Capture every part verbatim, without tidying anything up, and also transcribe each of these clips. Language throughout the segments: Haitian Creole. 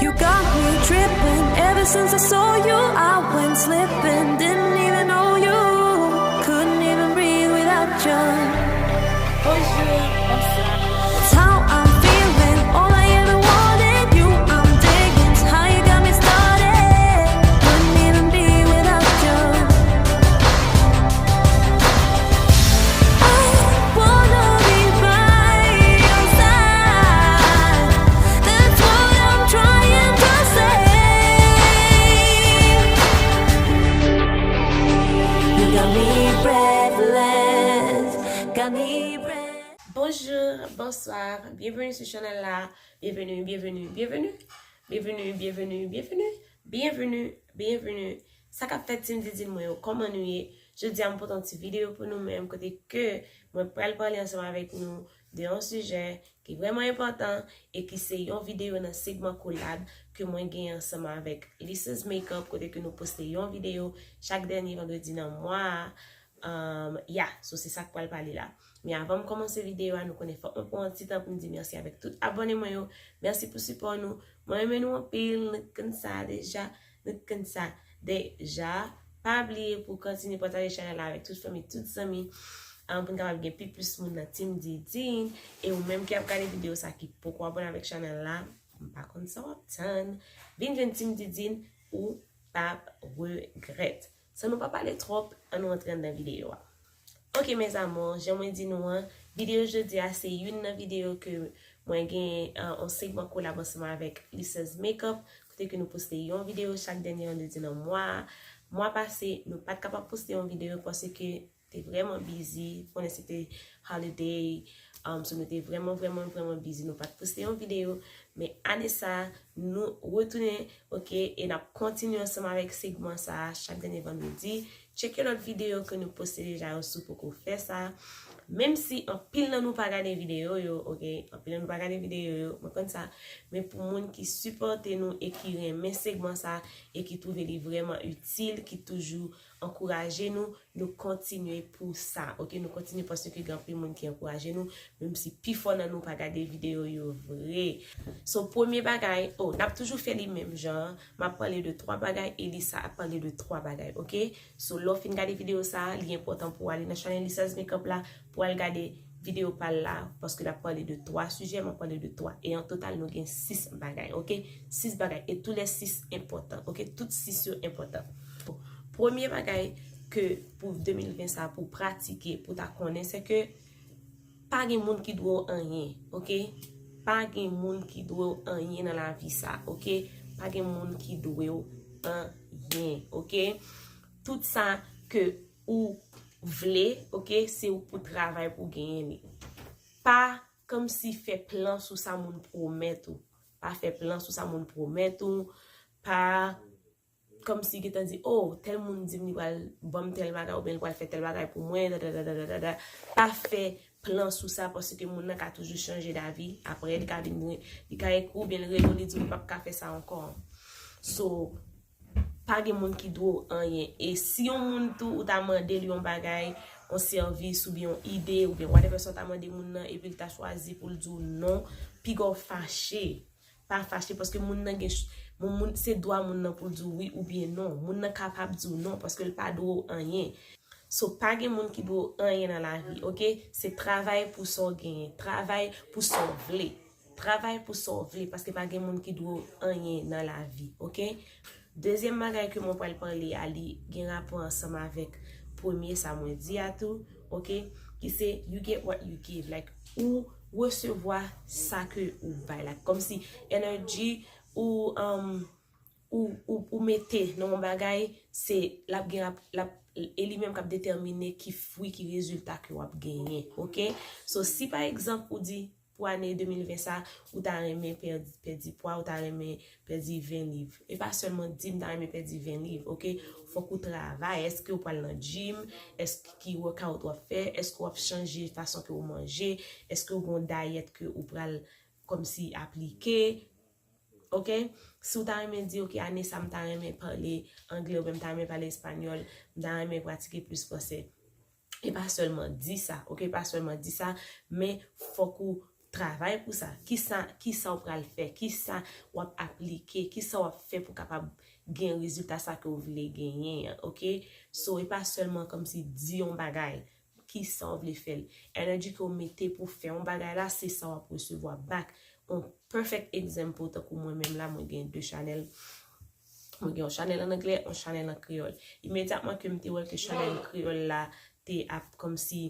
You got me tripping. Ever since I saw you, I went slipping. Didn't even know you. Couldn't even breathe without you. Bonjou, bonswa. It's how I'm feeling. All I ever wanted, you I'm digging. It's how you got me started. Couldn't even be without you. I wanna be by your side. That's what I'm trying to say. You got me breathless, got me breathless. Bonjou, bonswa, byenveni sou chanèl la. Byenveni, byenveni, byenveni. Byenveni, byenveni, byenveni. Byenveni, byenveni. Sa k ap fèt, Team Didine mwen yo, kòman nou ye? Jodi a m pote yon ti videyo pou nou menm, kote ke mwen pral pale ansanm avèk nou de yon sijè ki vrèman enpòtan e ki se yon videyo nan segman kolab ke mwen genyen ansanm avèk Lisa's Makeup, kote ke nou poste yon videyo chak dènye vandredi nan mwa a. Um, ya, so se sa k pral pale la. Men avan m kòmanse videyo a, nou konnen fòk mwen pran yon ti tan pou m di mèsi avèk tout abòne mwen yo. Mèsi pou sipò nou. Mwen renmen nou anpil, nou konn sa deja. Nou konn sa deja. Pa bliye pou kontinye pataje chanèl la avèk tout fanmi, tout zanmi, um, pou n kapab gen pi plis moun nan Team Didine. E ou menm ki ap gade videyo sa ki poko abòne avèk chanèl la, m pa konn sa w ap tann. Vin jwenn Team Didine, ou p ap regrèt. San nou pa pale twòp, ann nou antre anndan videyo a. Ok, mes amours, jan mwen di nou an, videyo jodi a se youn nan videyo ke mwen gen, uh, yon segman kolab ansanm avèk Lisa's Makeup, kote ke nou poste yon videyo chak dènye vandredi nan mwa a. Mwa pase, nou pa t kapab poste yon videyo paske te vrèman busy, konnen se te holiday, um, so nou te vrèman, vrèman, vrèman busy, nou pa t poste yon videyo, men ane sa, nou retounen, ok, e n ap kontinye ansanm avèk segman sa a, chak dènye vandredi. Tcheke lòt videyo ke nou poste deja yo si w poko fè sa. Menm si anpil nan nou pa gade videyo yo, ok, anpil nan nou pa gade videyo yo, mwen konn sa, men pou moun ki sipòte nou e ki renmen segman sa a, e ki twouve li vrèman itil, ki toujou ankouraje nou, nou kontinye pou sa, ok? Nou kontinye paske gen anpil moun ki ankouraje nou, menm si pifò nan nou pa gade videyo yo vre. So, premye bagay, oh, n ap toujou fè li menm jan an. M ap pale de twa bagay e Lisa ap pale de twa bagay, ok? So, lè w fin gade videyo sa a, li enpòtan pou w ale nan chanèl Lisa's Makeup la, pou w al gade videyo pa l la, paske l ap pale de twa sijè, m ap pale de twa. E an total, nou gen sis bagay, ok? Sis bagay, e tou lè sis enpòtan, ok? Tout sis yo enpòtan. Premye bagay ke pou de mil ven sa, pou pratike, pou ta konnen, se ke pa gen moun ki dwe w anyen, ok? Pa gen moun ki dwe w anyen nan lavi sa, ok? Pa gen moun ki dwe w anyen, ok? Tout sa ke ou vle, ok, se ou pou travay pou genyen li. Pa kòmsi fè plan sou sa moun pwomèt ou. Pa fè plan sou sa moun pwomèt ou. Pa kòmsi gentan di, oh, tèl moun di m li pral ban m tèl bagay oubyen li pral fè tèl bagay pou mwen, dadadadadada. Pa fè plan sou sa, paske moun nan ka toujou chanje davi. Apre, li ka vin, li ka ekri w oubyen l rele w, li di w li p ap ka fè sa ankò. So, pa gen moun ki dwe w anyen. E si yon moun tou, ou ta mande l yon bagay, yon sèvis, oubyen yon ide, oubyen whatever sa w ta mande moun nan, epi l ta chwazi pou l di w non, piga w fache. Pa fache, paske moun nan gen ch-, moun, moun, se dwa moun nan pou l di w wi oubyen non. Moun nan kapab di w non, paske l pa dwe w anyen. So, pa gen moun ki dwe w anyen nan lavi, ok? Se travay pou sa w genyen. Travay pou sa w vle. Travay pou sa w vle, paske pa gen moun ki dwe w anyen nan lavi, ok? Dezyèm bagay ke mwen pral pale a, li gen rapò ansanm avèk premye sa mwen di a tou, ok? Ki se you get what you give. Like, ou resevwa sa ke ou bay. Like, kòmsi energy ou, um, ou, ou, ou mete nan yon bagay, se l ap gen, l ap, e li menm k ap detèmine ki fwi, ki rezilta ke w ap genyen, ok? So, si pa egzanp ou di, pou ane de mil ven sa, ou ta renmen pèdi, pèdi pwa, ou ta renmen pèdi ven liv. E pa sèlman di m ta renmen pèdi ven liv, ok? Fòk ou travay. Èske ou pral nan gym? Èske ki workout w ap fè? Èske w ap chanje fason ke ou manje? Èske ou gen yon dayèt ke ou pral kòmsi aplike? Ok? Si w ta renmen di, ok, ane sa m ta renmen pale anglè oubyen m ta renmen pale espanyòl, m ta renmen pratike plis fransè. E pa sèlman di sa, ok? Pa sèlman di sa, men fòk ou travay pou sa. Kisa, kisa w pral fè? Kisa w ap aplike? Kisa w ap fè pou kapab gen rezilta sa ke w vle genyen an, oke? So, e pa sèlman kòmsi di yon bagay, kisa w vle fè l. Energy ke w mete pou fè yon bagay la, se sa w ap resevwa back. On perfect example, tankou mwen menm la, mwen gen de chanèl. Mwen gen yon chanèl an anglè, yon chanèl an kreyòl. Imedyatman ke m te wè ke chanèl kreyòl la te ap kòmsi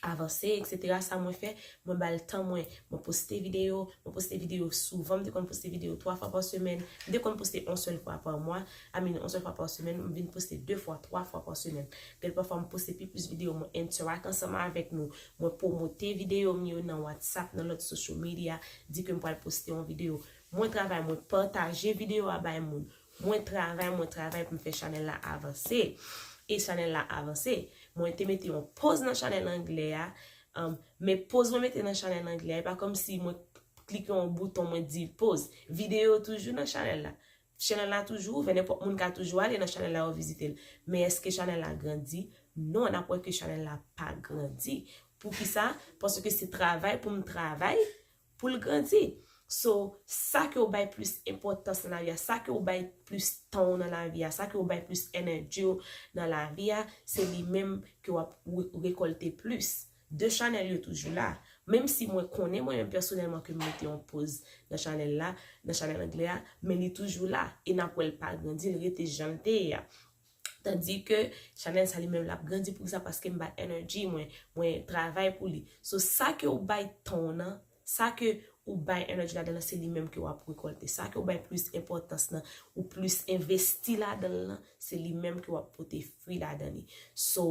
avanse, et cetera. Sa mwen fè, mwen ba l tan mwen, mwen poste videyo, mwen poste videyo souvan, m te konn poste videyo twa fwa pa semèn, m te konn poste yon sèl fwa pa mwa, I mean, yon sèl fwa pa semèn, m vin poste de fwa, twa fwa pa semèn. Gen pafwa m poste pi plis videyo, mwen interact ansanm avèk nou, mwen pwomote videyo m yo nan WhatsApp, nan lòt social media, di ke m pral poste yon videyo. Mwen travay, mwen pataje videyo a bay moun. Mwen travay, mwen travay pou m fè chanèl la avanse. E chanèl la avanse. Mwen te mete yon poz nan chanèl anglè a. Um, men poz mwen mete nan chanèl anglè a, e pa kòmsi mwen klike yon bouton, mwen di poz. Videyo toujou nan chanèl la. Chanèl la toujou ouvè, nenpòt moun ka toujou ale nan chanèl la yo vizite l. Men èske chanèl la grandi? Non, n ap wè ke chanèl la pa grandi. Poukisa? Paske se travay pou m travay pou l grandi. So, sa ke w bay plis enpòtans nan lavi a, sa ke w bay plis tan w nan lavi a, sa ke w bay plis enèji w nan lavi a, se li menm ke w ap re- rekòlte plis. De chanèl yo toujou la. Menm si mwen konnen mwen menm pèsonèlman ke m mete yon poz nan chanèl la, nan chanèl anglè a, men li toujou la. E n ap wè l pa grandi, l rete jan l te ye a. Tandi ke chanèl sa li menm l ap grandi pou sa paske m bay enèji mwen, mwen travay pou li. So, sa ke w bay tan w nan, sa ke ou bay enèji ladan l, se li menm ke w ap rekòlte. Sa ke w bay plis enpòtans nan, ou plis envesti ladan l lan, se li menm ke w ap pote fwi ladan li. So,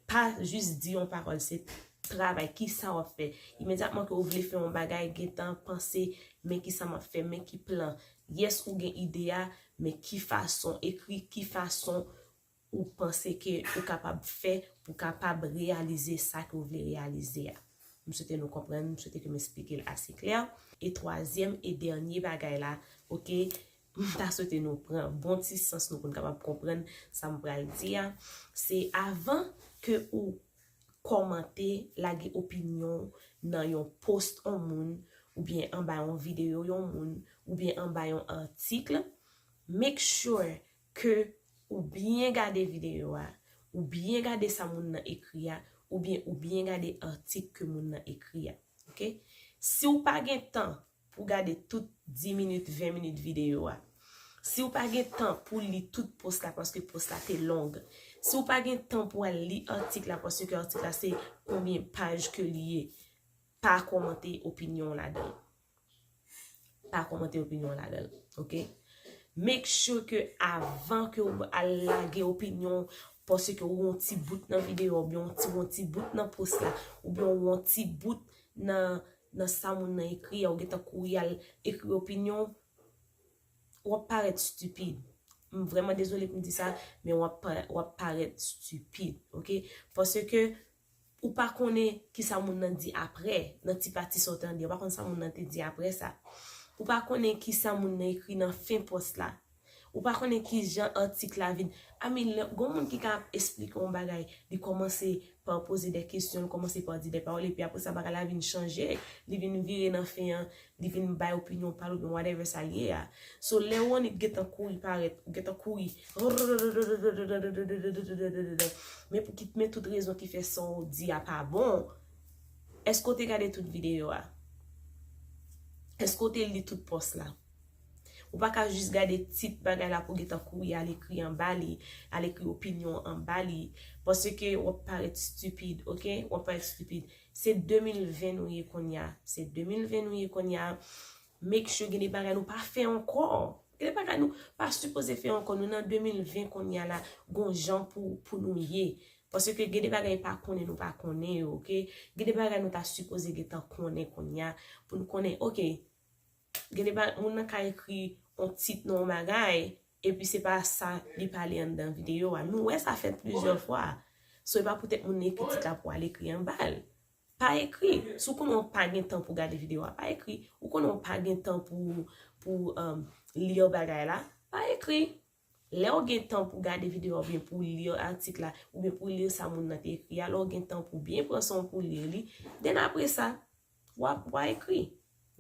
pa jis di yon pawòl, se travay. Kisa w ap fè? Imedyatman ke w vle fè yon bagay, gentan panse, men kisa m ap fè, men ki plan. Yes, ou gen ide a, men ki fason, ekri ki fason ou panse ke ou kapab fè pou kapab reyalize sa ke w vle reyalize a. M swete nou konprann, m swete ke m esplike l ase klè. E twazyèm e dènye bagay la, oke, m ta swete nou pran bon ti sans nou pou n kapab konprann sa m pral di a. Se avan ke ou kòmante, lage opinyon w nan yon post yon moun, oubyen anba yon videyo yon moun, oubyen anba yon atik, make sure ke ou byen gade videyo a, ou byen gade sa moun nan ekri a, oubyen ou byen gade atik ke moun nan ekri a. Oke? Si w pa gen tan pou gade tout dis minit, ven minit videyo a, si w pa gen tan pou li tout post la paske post la te long, si w pa gen tan pou al li atik la paske atik la se konbyen paj ke li ye, pa kòmante opinyon w ladan l. Pa kòmante opinyon w ladan l, oke? Make sure ke avan ke w al lage opinyon w, paske w wè yon ti bout nan videyo, oubyen w ti, yon ti bout nan post la, oubyen w wè yon ti bout nan, nan sa moun nan ekri a, ou gentan kouri al ekri opinyon w, w ap parèt stipid. M vrèman dezole pou m di sa, men w ap pa- w ap parèt stipid, oke? Paske ou pa konnen kisa moun nan di apre, nan ti pati sa w tande, ou pa konn sa moun nan te di apre sa. Ou pa konnen kisa moun nan ekri nan fen post la. Ou pa konnen ki jan atik la vin. I mean, lè- gon moun ki ka ap esplike yon bagay, li kòmanse pa poze de kesyon, li kòmanse pa di de pawòl, epi apre sa bagay la vin chanje, li vin vire nan fen an, li vin bay opinyon pa l oubyen whatever sa l ye a. So, lè w annik gentan kouri parèt, ou gentan kouri, men pou ki, men tout rezon ki fè sa w di a pa bon, èske w te gade tout videyo a? Èske w te li tout post la? Ou pa ka jis gade tit bagay la pou gentan kouri al ekri anba li, al ekri opinyon anba li, paske w ap parèt stipid, oke? W ap parèt stipid. Se de mil ven nou ye kounye a. Se de mil ven nou ye kounye a. Make sure gen de bagay nou pa fè ankò. Gen de bagay nou pa sipoze fè ankò. Nou nan de mil ven kounye a la, gon jan pou, pou nou ye. Paske gen de bagay pa konnen nou pa konnen yo, oke? Gen de bagay nou ta sipoze gentan konnen kounye a, pou nou konnen, oke, gen de ba- moun nan ka ekri yon tit nan yon bagay, epi se pa sa li pale anndan videyo a. Nou wè sa fèt plizyè fwa. So, e pa poutèt moun nan ekri tit la pou al ekri anba l. Pa ekri. Si w konnen w pa gen tan pou gade videyo a, pa ekri. Ou konnen w pa gen tan pou, pou um, li bagay la, pa ekri. Lè w gen tan pou gade videyo a oubyen pou li atik la, oubyen pou li sa moun nan te ekri a, lè w gen tan pou byen pran san w pou li li, then apre sa, w ap, w a ekri.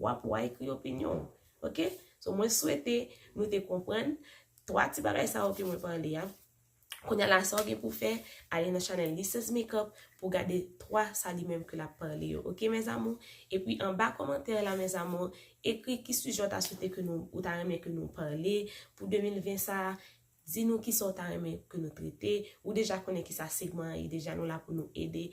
W ap, w a ekri opinyon w. Ok? So, mwen swete nou te konprann twa ti bagay sa yo ke mwen pale a. Kounye a la, sa w gen pou fè, ale nan chanèl Lisa's Makeup pou gade twa sa li menm ke l ap pale yo. Ok, mes amours? Epi anba kòmantè la, mes amours, ekri ki sijè w ta swete ke nou, ou ta renmen ke nou pale pou de mil ven sa a. Di nou kisa w ta renmen ke nou trete. Ou deja konnen kisa segman an ye deja, nou la pou nou ede.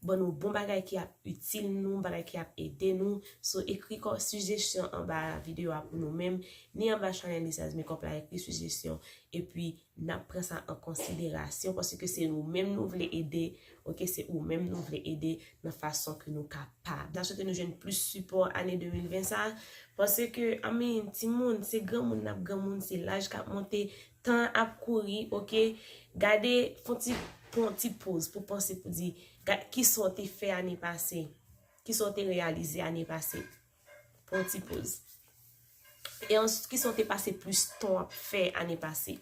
Ban nou bon bagay ki ap itil nou, bagay ki ap ede nou. So, ekri kò sijesyon anba videyo a pou nou menm, ni anba chanèl Lisa's Makeup la, ekri sijesyon. Epi, n ap pran sa an konsiderasyon, paske se nou menm nou vle ede, ok, se ou menm nou vle ede nan fason ke nou kapab. N ap swete nou jwenn plis sipò ane de mil ven sa a, paske, I mean, timoun, se granmoun n ap granmoun, se laj k ap monte, tan ap kouri, ok? Gade, fè yon ti, pran yon ti poz pou panse, pou di, gad, kisa w te fè ane pase? Kisa w te reyalize ane pase? Pran yon ti poz. E answit, kisa w te pase plis tan w ap fè ane pase?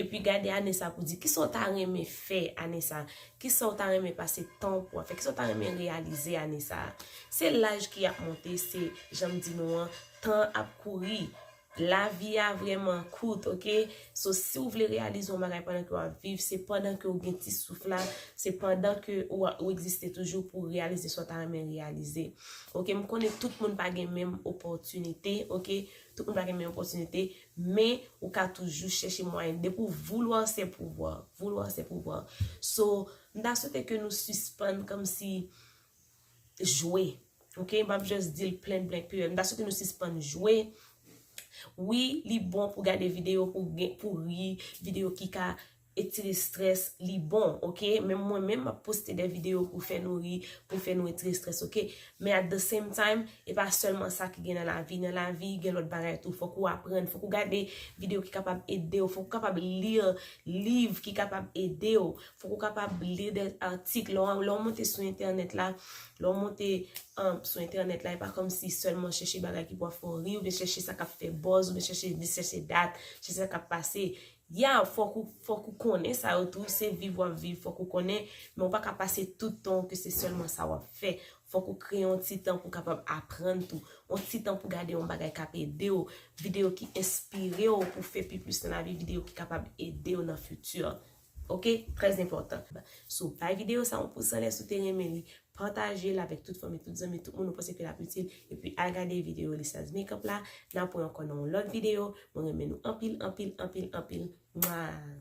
Epi gade ane sa pou di, kisa w ta renmen fè ane sa? Kisa w ta renmen pase tan w pou w ap fè? Kisa w ta renmen reyalize ane sa? Se laj ki ap monte, se, jan m di nou an, tan ap kouri. Lavi a vrèman kout, ok? So, si w vle reyalize yon bagay pandan ke w ap viv, se pandan ke w gen ti souf la, se pandan ke ou, ou egziste toujou pou w reyalize sa w ta renmen reyalize. Ok, m konnen tout moun pa gen menm opòtinite, ok? Tout moun pa gen menm opòtinite, men ou ka toujou chèche mwayen. Depi w vouloir, c'est pouvoir. Vouloir, c'est pouvoir. So, m ta swete ke nou sispann kòmsi jwe. Ok, m p ap just di l plain blank period. M ta swete nou sispann jwe. Wi, li bon pou gade videyo, pou gen, pou ri, videyo ki ka etire strès, li bon, ok? Menm mwen menm, m ap poste de videyo pou fè nou ri, pou fè nou etire strès, ok? Men at the same time, e pa sèlman sa ki gen nan lavi. Nan lavi, gen lòt bagay tou. Fòk ou aprann, fòk ou gade videyo ki kapab ede w, fòk ou kapab li liv ki kapab ede w, fòk ou kapab li de atik. Lè w, lè w monte sou entènèt la, lè w monte, um, sou entènèt la, e pa kòmsi sèlman chèche bagay ki pou ap fè w ri, oubyen chèche sa k ap fè buzz, oubyen chèche dis, chèche dat, chèche sa k ap pase. Ya, fòk ou, fòk ou konnen sa yo tou, se viv w ap viv, fòk ou konnen, men ou pa ka pase tout tan w ke se sèlman sa w ap fè. Fòk ou kreye yon ti tan pou w kapab aprann tou, yon ti tan pou gade yon bagay k ap ede w, videyo ki enspire w pou fè pi plis nan lavi, videyo ki kapab ede w nan fiti. Ok? Trè enpòtan. So, bay videyo sa yon pous anlè si w te renmen li. Pataje l avèk tout fanmi, tout zanmi, tout moun ou panse ke l ap itil. Epi al gade videyo Lisa's Makeup la. N a pran ankò nan yon lòt videyo. Mwen renmen nou anpil, anpil, anpil, anpil. Mwa!